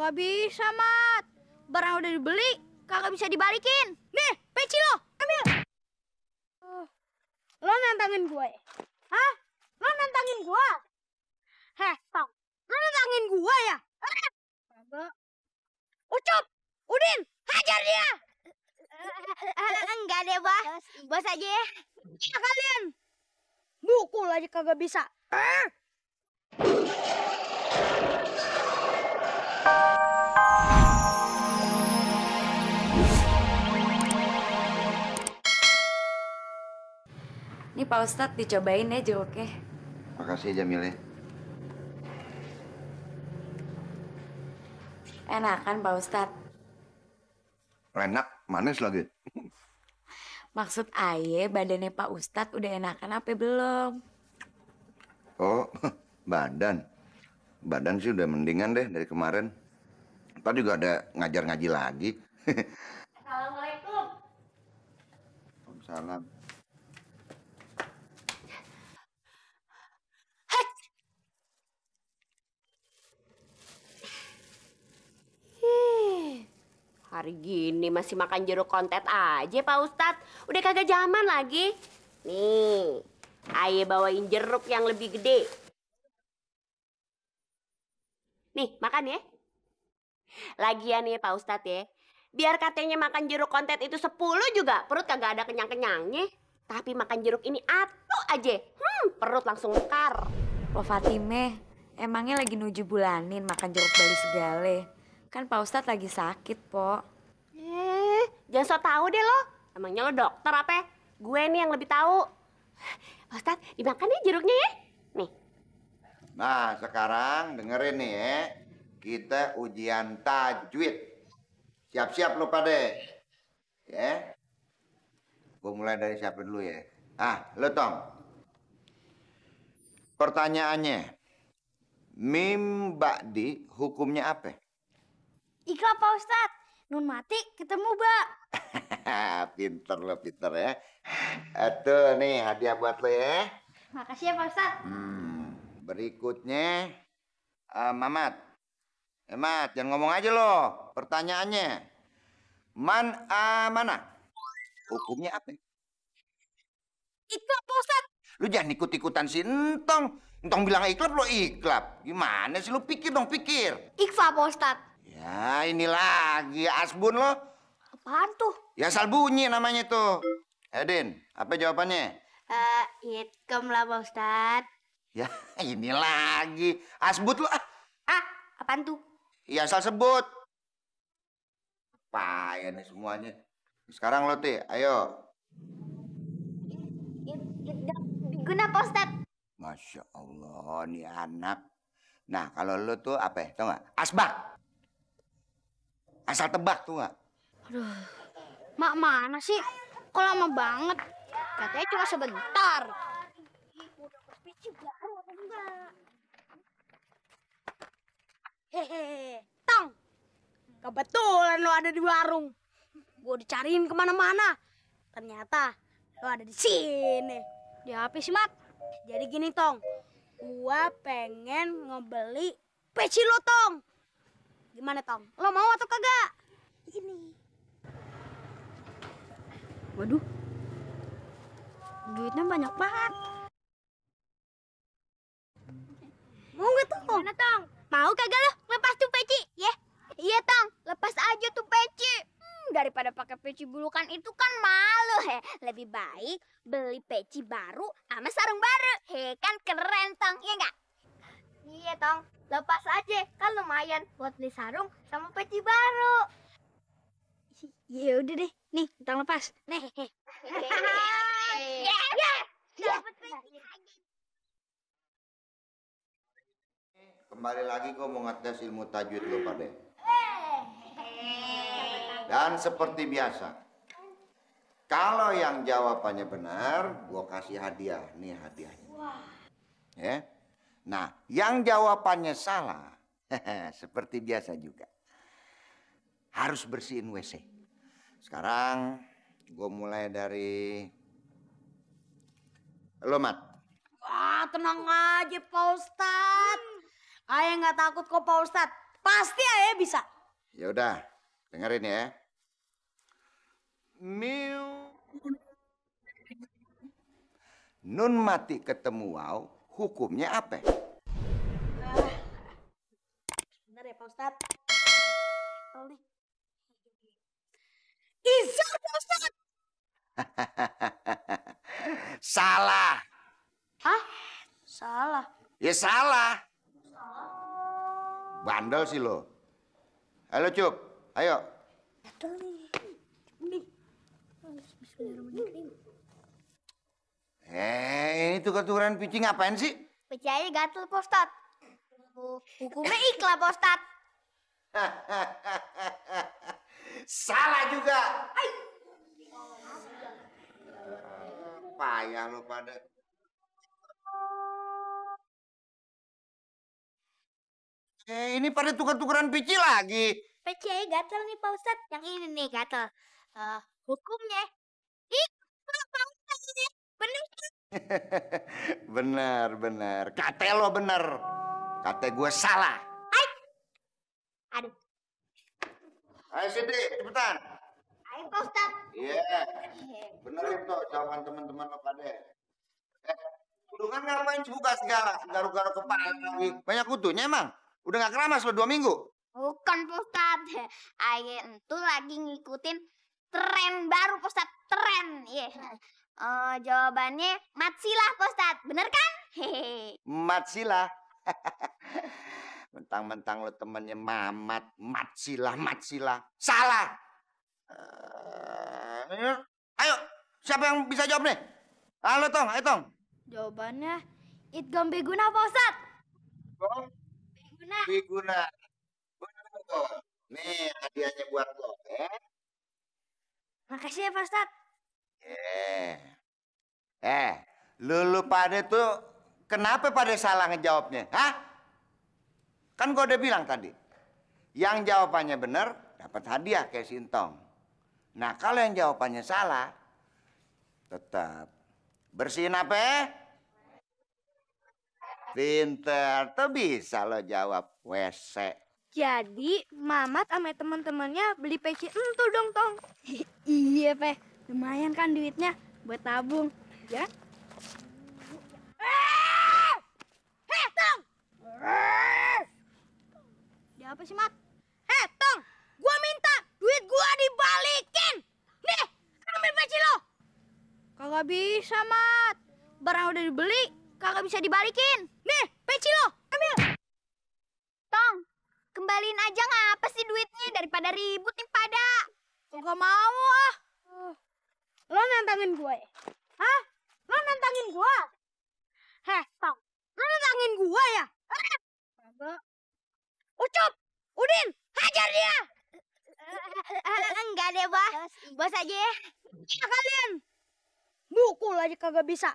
Kagak bisa, Mat. Barang udah dibeli, kagak bisa dibalikin. Nih, peci lo, ambil. Lo nantangin gue? Hah? Lo nantangin gue? Heh, Tong. Lo nantangin gue ya? Kagak. Ucup, Udin, hajar dia. Enggak deh, Bos. Bos aja ya. Kalian. Mukul aja kagak bisa. Nih Pak Ustadz dicobain ya jeruknya. Makasih Jamil ya. Enak kan Pak Ustadz? Enak, manis lagi. Maksud aye badannya Pak Ustadz udah enakan apa belum? Oh, badan. Badan sih udah mendingan deh dari kemarin. Ntar juga ada ngajar ngaji lagi. Assalamualaikum. Salam. Hari gini masih makan jeruk kontet aja Pak Ustadz. Udah kagak zaman lagi. Nih, aye bawain jeruk yang lebih gede. Nih, makan ya. Lagian ya Pak Ustadz ya. Biar katanya makan jeruk kontet itu 10 juga perut kagak ada kenyang-kenyangnya. Tapi makan jeruk ini atu aja. Perut langsung mekar. Po Fatime, emangnya lagi nuju bulanin makan jeruk bali segale. Kan Pak Ustadz lagi sakit, Po. Jangan so tau deh lo. Emangnya lo dokter apa? Gue nih yang lebih tahu. Pak Ustadz, dimakan ya jeruknya ya. Nih. Nah, sekarang dengerin nih ya. Kita ujian tajwid. Siap-siap lo pade. Ya. Gue mulai dari siapa dulu ya. Lo Tong. Pertanyaannya. Mim ba'di hukumnya apa? Ikhlas, Pak Ustadz. Nun mati ketemu, Mbak. Pinter lo, pinter ya. Tuh nih hadiah buat lo ya. Makasih ya, Pak Ustadz. Berikutnya, Mamat. Mat, jangan ngomong aja lo. Pertanyaannya, man amanah. Hukumnya apa? Ikhlas, Pak Ustadz. Lu jangan ikut-ikutan si Entong. Entong bilang iklap, lo iklap. Gimana sih lu pikir dong, pikir. Ikhlas, Pak Ustadz. Ya ini lagi asbun lo. Apaan tuh? Ya asal bunyi namanya tuh. Edin, apa jawabannya? Hitkem lah, Pak Ustadz. Ya ini lagi. Asbut lo. Apaan tuh? Ya asal sebut. Apa ya nih semuanya. Sekarang lo Ti, ayo. Guna, Pak Ustadz. Masya Allah, nih anak. Nah kalau lo tuh apa ya, tau gak? Asbak. Asal tebak tuh gak? Aduh, Mak mana sih? Kok lama banget? Katanya cuma sebentar. Hehehe, Tong. Kebetulan lo ada di warung. Gue dicariin kemana-mana. Ternyata lo ada di sini. Di apa sih, Mat? Jadi gini, Tong. Gua pengen ngebeli peci lo, Tong. Gimana, Tong? Lo mau atau kagak? Ini. Waduh. Duitnya banyak banget. Mau nggak, Tong? Gimana, Tong? Mau kagak lo lepas tuh peci? Ya? Iya, Tong. Lepas aja tuh peci. Daripada pakai peci bulukan itu kan malu, Lebih baik beli peci baru sama sarung baru. Kan keren, Tong. Iya nggak? Iya, Tong. Lepas aja. Kan lumayan buat beli sarung sama peci baru. Ya udah deh. Nih, Tong lepas. Nih. Dapat peci lagi. Kembali lagi gue mau ngetes ilmu tajwid lo Pak De. Dan seperti biasa, kalau yang jawabannya benar, gue kasih hadiah. Nih hadiahnya. Ya. Nah, yang jawabannya salah, seperti biasa juga, harus bersihin WC. Sekarang gue mulai dari lo, Mat. Wah, tenang aja, Pak Ustadz. Ayah nggak takut kok, Pak Ustadz. Pasti ayah bisa. Ya udah, dengerin ya. Nun mati ketemu wow, hukumnya apa? Bener ya Pak Ustadz? Izar Pak Ustadz. Salah. Hah? Salah. Ya salah. Bandel sih lo. Halo Cup, ayo. Ini tukar-tukaran pici ngapain sih? Peci aja gatel, Pak Ustadz. Hukumnya ikhlas, Pak Ustadz. Salah juga. Payah lo pada. Ini pada tukar-tukaran pici lagi. Peci aja gatel nih, Pak Ustadz. Yang ini nih gatel. Hukumnya ikhlas, Pak Ustadz. Bener. Bener. Kata lo bener. Kata gue salah. Aduh. Ayo Siti, cepetan. Ayo, Pak Ustadz. Iya. Benerin tuh jawaban teman-teman lo pada. Lu kan ngapain buka segala, garuk-garuk kepala lagi. Banyak kutunya emang. Udah gak keramas lo 2 minggu. Bukan, Pak Ustadz. Ayo itu lagi ngikutin tren baru, Pak Ustadz. Tren. Iya. Jawabannya Matsilah, Pak Ustadz. Bener kan? Hehehe. Matsilah. Mentang-mentang lo temennya Mamat. Matsilah. Salah. Ayo, siapa yang bisa jawab nih? Halo Tong, ayo Tong. Jawabannya Idgham Beguna, Pak Ustadz. Beguna. Nih hadiahnya buat lo. Makasih ya, Pak Ustadz. Lu pada tuh kenapa pada salah ngejawabnya? Hah? Kan gua udah bilang tadi. Yang jawabannya benar dapat hadiah kayak Sintong. Nah, kalau yang jawabannya salah tetap bersihin apa? Pinter, tuh bisa lo jawab WC. Jadi Mamat sama teman-temannya beli peci itu dong, Tong. Iya, Pe. Lumayan kan duitnya buat tabung, ya? Tong! Dia apa sih, Mat? Tong! Gua minta duit gua dibalikin! Nih, ambil peci lo! Kagak bisa, Mat. Barang udah dibeli, kagak bisa dibalikin. Nih, peci lo, ambil! Tong, kembaliin aja ngapa sih duitnya daripada ribut nih pada. Gak mau ah. Lo nantangin gue ya? Hah? Lo nantangin gue? Tong, lo nantangin gue ya? Kagak. Ucup, Udin, hajar dia. Enggak deh, Bos. Bos aja ya. Kalian. Mukul aja kagak bisa.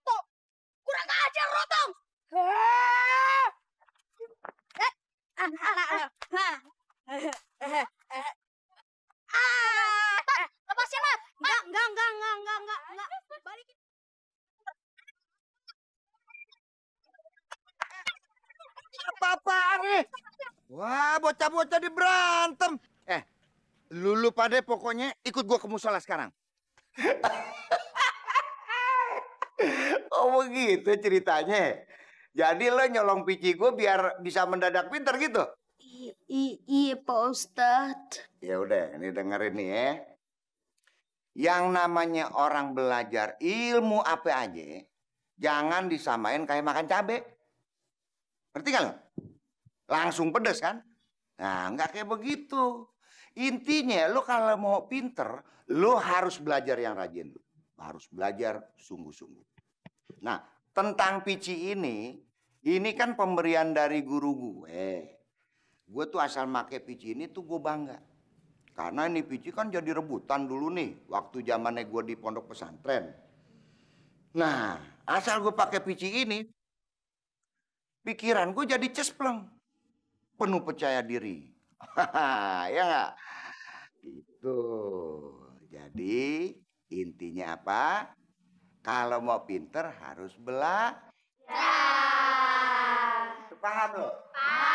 Tuh, kurang ajar lo, Tong. Lepasin, Mat. Enggak. Balikin. Apa-apaan nih? Wah, bocah-bocah di berantem. Lu pada pokoknya ikut gua ke musola sekarang. Oh begitu ceritanya. Jadi lo nyolong pici gua biar bisa mendadak pinter gitu? Iya Pak Ustadz. Ya udah, ini dengerin nih ya. Yang namanya orang belajar ilmu apa aja, jangan disamain kayak makan cabai. Ngerti kan lo? Langsung pedes kan? Nah, nggak kayak begitu. Intinya lo kalau mau pinter, lo harus belajar yang rajin. Harus belajar sungguh-sungguh. Nah, tentang pici ini kan pemberian dari guru gue. Gue tuh asal make pici ini tuh gue bangga. Karena ini pici kan jadi rebutan dulu nih, waktu zamannya gue di pondok pesantren. Nah, asal gue pakai pici ini, pikiran gue jadi cespleng. penuh percaya diri. Ya nggak? Itu. Jadi intinya apa? Kalau mau pinter harus belajar. Paham lo? Paham.